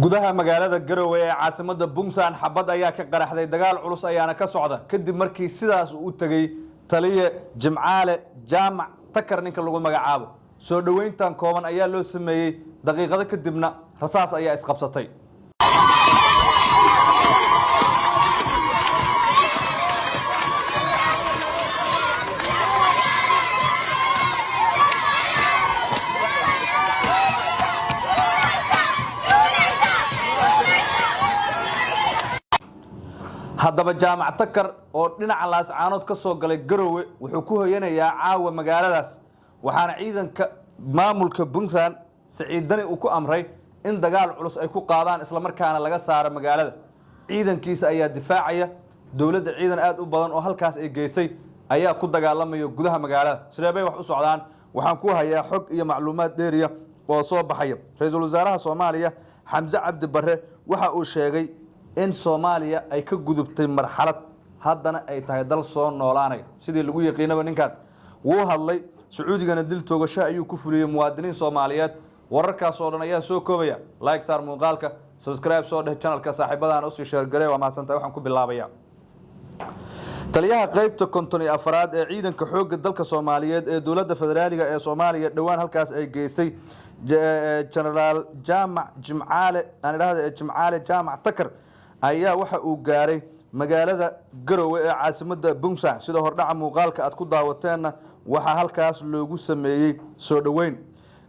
Gudaha magaalada Garowe ee caasimada Puntland xabad ayaa ka qaraxday, dagaal culus ayaana ka socda kadib markii sidaas uu u tegey taliye Jimcaale Jaamac Takar ninka lagu magacaabo. Soo dhoweyntan kooban ayaa loo sameeyey, daqiiqado kadibna rasaas ayaa isqabsatay. Haddaba Jaamac Takar oo dhinaca Laascaanood ka soo galay Garowe wuxuu ku hoyanayaa caawa magaaladaas, waxaana ciidanka maamulka Puntland Siciid Dani uu ku amray in dagaal culus ay ku qaadaan, islamarkaana laga saaro magaalada. Ciidankiisa ayaa difaacaya dowladda, ciidan aad u badan oo halkaas ay geysay ayaa ku dagaalamaya gudaha magaalada. Sidee bay wax u socdaan? Waxaan ku hayaa xog iyo macluumaad dheeriya oo soo baxaya. Ra-iisul wasaaraha Soomaaliya Xamse Cabdi Barre waxa uu sheegay in Soomaaliya ay ka gudubtay marxalad, haddana ay tahay dal soo noolaanaya sidii lagu yaqiinaba. Ninkan wuu hadlay. Sacuudigana dil toogasho ayuu ku fuliyey muwaadiniin Soomaaliyeed. Wararkaas oo dhan ayaa soo koobaya. Like saar muuqaalka, subscribe soo dheh channelka, saaxiibadana usii share garee. Waa mahadsantahay. Waxaan ku bilaabaya taliyaha qaybta 54aad ee ciidanka xoogga dalka Soomaaliyeed ee dowladda federaaliga ee Soomaaliya dhowaan halkaas ay geysay, Genaraal Jaamac Jimcaale, aan idhahda Jimcaale Jaamac Takar, ayaa waxa uu gaaray magaalada Garowe ee caasimadda Puntland. Sida hordhaca muuqaalka aad ku daawateenna, waxaa halkaas loogu sameeyey soo dhoweyn.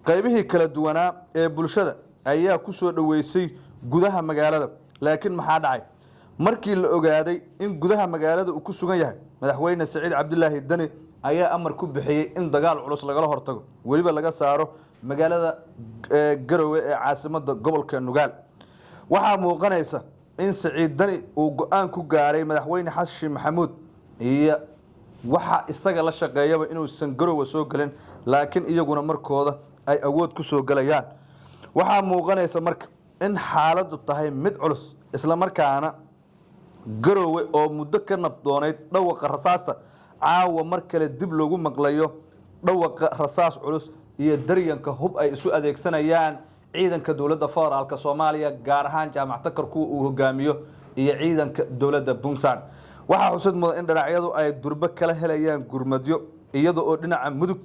Qaybihii kala duwanaa ee bulshada ayaa ku soo dhoweysay gudaha magaalada. Laakiin maxaa dhacay markii la ogaaday in gudaha magaalada uu ku sugan yahay? Madaxweyne Saciid Cabdilaahi Deni ayaa amar ku bixiyey in dagaal culus lagala hortago, weliba laga saaro magaalada Garowe ee caasimadda gobolka Nugaal. Waxaa muuqanaysa in Saciid Dani uu go-aan ku gaaray, madaxweyne Xasan Maxamuud iyo waxa isaga la shaqeeyaba, inuusan Garowe soo gelin, laakiin iyaguna markooda ay awood ku soo gelayaan. Waxaa muuqanaysa marka in xaaladdu tahay mid culus, islamarkaana Garowe oo muddo ka nabdoonayd dhawaqa rasaasta caawa mar kale dib loogu maqlayo dhawaqa rasaas culus iyo daryanka hub ay isu adeegsanayaan ciidanka dowladda federaalka Soomaaliya, gaar ahaan Jaamac Takar kuwa uu hogaamiyo, iyo ciidanka dowladda Puntland. Waxaa xusid mudan in dhinacyadu ay durbo kala helayaan gurmadyo, iyada oo dhinaca Mudug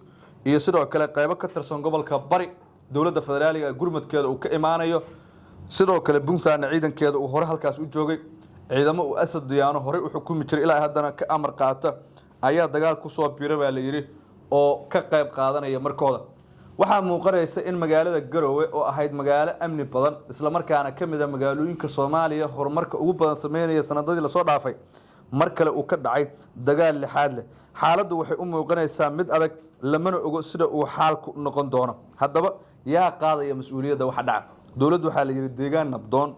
iyo sidoo kale qaybo ka tirsan gobolka Bari dowladda federaaliga ee gurmadkeeda uu ka imaanayo. Sidoo kale Puntlandna ciidankeeda uu hore halkaas u joogay, ciidamo uu Asad Diyaano horey u xukumi jiray ilaa haddana ka amar qaata ayaa dagaal ku soo biira baa la yidhi oo ka qayb qaadanaya markooda. Waxaa muuqanaysa in magaalada Garowe oo ahayd magaalo amni badan, islamarkaana ka mid a magaalooyinka Soomaaliya horumarka ugu badan sameynaya sanadadii lasoo dhaafay, mar kale uu ka dhacay dagaal lixaad leh. Xaaladdu waxay u muuqanaysaa mid adag, lamana ogo sida uu xaalku noqon doono. Haddaba yaa qaadaya mas-uuliyadda waxa dhaca? Dowladdu waxaa la yidhi deegaan nabdoon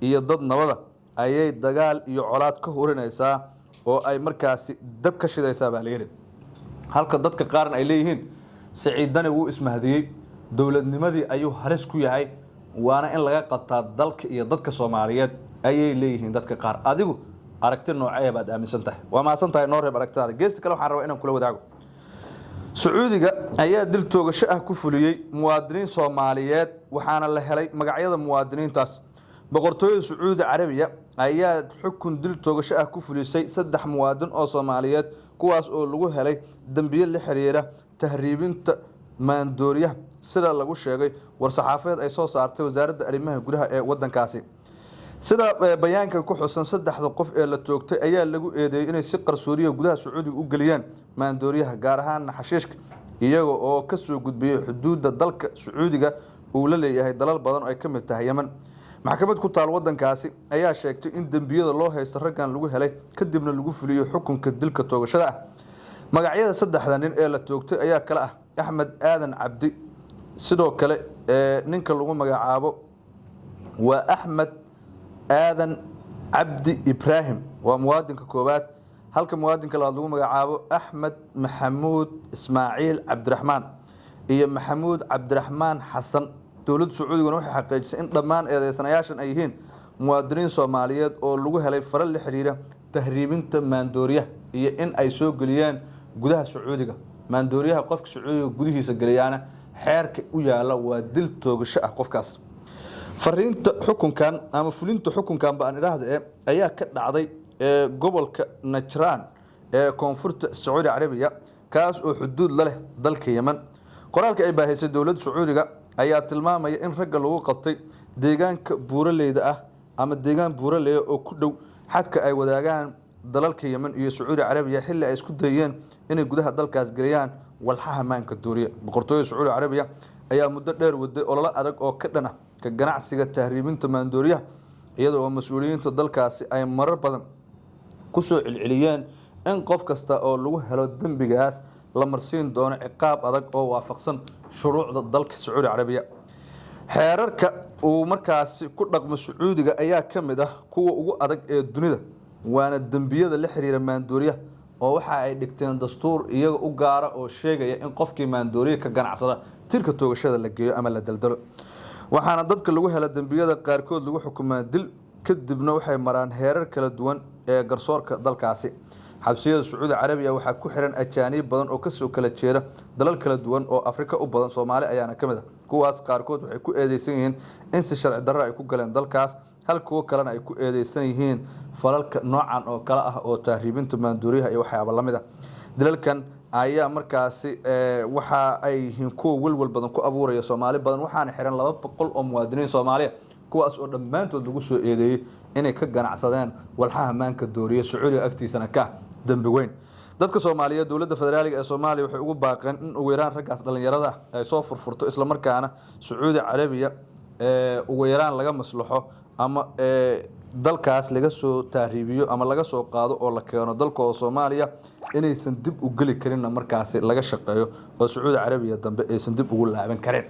iyo dad nabada ayay dagaal iyo colaad ka hurinaysaa oo ay markaasi dab ka shidaysaa baa la yidhi, halka dadka qaarna ay leeyihiin Siciid Dani wuu ismahdiyey, dowladnimadii ayuu halis ku yahay, waana in laga qabtaa dalka iyo dadka Soomaaliyeed ayay leeyihiin dadka qaar. Adigu aragti noocee baad aaminsan tahay? Waa mahadsan tahay, noo reeb aragtidaada. Geesta kale waxaan rabaa inaan kula wadaago, Sacuudiga ayaa dil toogasho ah ku fuliyey muwaadiniin Soomaaliyeed, waxaana la helay magacyada muwaadiniintaas. Boqortooyada Sacuudi Carabiya ayaa xukun dil toogasho ah ku fulisay saddex muwaadin oo Soomaaliyeed, kuwaas oo lagu helay dembiye la xiriira tahriibinta maandooriyaha, sida lagu sheegay war-saxaafadeed ay soo saartay wasaaradda arrimaha gudaha ee wadankaasi. Sida bayaanka ku xusan, saddexda qof ee la toogtay ayaa lagu eedeeyey inay si qarsooriya gudaha Sacuudiga u geliyeen maandooriyaha, gaar ahaan xashiishka, iyaga oo ka soo gudbiyey xuduudda dalka Sacuudiga uu la leeyahay dalal badan oo ay ka mid tahay Yemen. Maxkamad ku taal wadankaasi ayaa sheegtay in dembiyada loo haysto raggan lagu helay, kadibna lagu fuliyo xukunka dilka toogashada ah. Magacyada saddexda nin ee la toogtay ayaa kale ah Axmed Aadan Cabdi, sidoo kale ninka lagu magacaabo waa Axmed Aadan Cabdi Ibraahim, waa muwaadinka koowaad, halka muwaadinka labaad lagu magacaabo Axmed Maxamuud Ismaaciil Cabdiraxmaan iyo Maxamuud Cabdiraxmaan Xasan. Dowladda Sacuudiguna waxay xaqiijisay in dhammaan eedeysanayaashan ay yihiin muwaadiniin Soomaaliyeed oo lagu helay faral la xiriira tahriibinta maandooriyaha iyo in ay soo geliyeen gudaha Sacuudiga maandooriyaha. Qofka Sacuudiga gudihiisa geliyaana xeerka u yaala waa dil toogasho ah qofkaas. Fariinta xukunkan ama fulinta xukunkan ba aan idhaahda e ayaa ka dhacday ee gobolka Najraan ee koonfurta Sacuudi Carabiya, kaas oo xuduud la leh dalka Yemen. Qoraalka ay baahisay dowladda Sacuudiga ayaa tilmaamaya in ragga lagu qabtay deegaanka buuraleyda ah ama deegaan buuraleya oo ku dhow xadka ay wadaagaan dalalka Yemen iyo Sacuudi Carabiya, xilli ay isku dayeen inay gudaha dalkaas geliyaan walxaha maanka dooriya. Boqortooyada Sacuudi Carabiya ayaa muddo dheer waday ololo adag oo ka dhan ah ka ganacsiga tahriibinta maandooriyaha, iyada oo mas-uuliyiinta dalkaasi ay marar badan ku soo celceliyeen in qof kasta oo lagu helo dembigaas la marsiin doono ciqaab adag oo waafaqsan shuruucda dalka Sacuudi Carabiya. Xeerarka uu markaasi ku dhaqmo Sacuudiga ayaa ka mid ah kuwa ugu adag ee dunida, waana dembiyada la xiriira maandooriyaha, oo waxa ay dhigteen dastuur iyaga u gaara oo sheegaya in qofkii maandooriya ka ganacsada tirka toogashada la geeyo ama la daldalo. Waxaana dadka lagu hela dembiyada qaarkood lagu xukumaa dil, kadibna waxay maraan heerar kala duwan ee garsoorka dalkaasi. Xabsiyada Sacuudi Carabiya waxaa ku xiran ajaaniib badan oo kasoo kala jeeda dalal kala duwan oo Afrika u badan, Soomaali ayaana ka mid ah. Kuwaas qaarkood waxay ku eedeysan yihiin in si sharci darro ay ku galeen dalkaas, hal kuwo kalena ay ku eedeysan yihiin falalka noocan oo kale ah oo tahriibinta maanduuriyaha iyo waxyaaba la mid ah. Dilalkan ayaa markaasi waxa ay yihiin kuwa welwel badan ku abuuraya Soomaali badan, waxaana xiran 200 oo muwaadiniin Soomaaliya, kuwaas oo dhammaantood lagu soo eedeeyey inay ka ganacsadeen walxaha maanka dooriya, Sacuudiga agtiisana ka dembi weyn. Dadka Soomaaliyeed dowladda federaaliga ee Soomaaliya waxay ugu baaqeen in ugu yaraan raggaas dhallinyarada ah ay soo furfurto, islamarkaana Sacuudi Carabiya ugu yaraan laga maslaxo ama dalkaas laga soo tahriibiyo ama laga soo qaado oo la keeno dalkooda Soomaaliya, inaysan dib u geli karinna markaasi laga shaqeeyo oo Sacuudi Carabiya dambe aysan dib ugu laaban karin.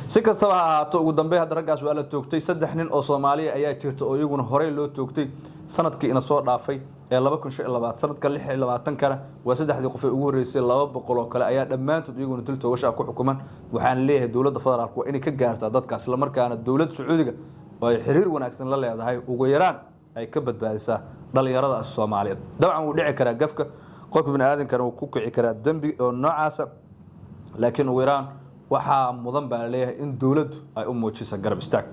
Si kastaba ha ahaato, ugu dambeyn hadda raggaas waa la toogtay. Saddex nin oo Soomaaliya ayaa jirta oo iyaguna horey loo toogtay sanadkii ina soo dhaafay ee 2025. Sanadka 26-kana waa saddexdii qof ee ugu horreysay. 200 oo kale ayaa dhammaantood iyaguna dil toogasha ku xukuman. Waxaan leeyahay dowladda federaalka waa inay ka gaartaa dadkaas, islamarkaana dowladda Sacuudiga oo ay xiriir wanaagsan la leedahay ugu yaraan ay ka badbaadisaa dhallinyaradaas Soomaaliyeed. Dabcan wuu dhici karaa gafka, qofka bini aadankana wuu ku kici karaa dembi oo noocaasa, laakiin ugu yaraan waxaa mudan baa laleeyahay in dowladdu ay u muujisa garab istaag.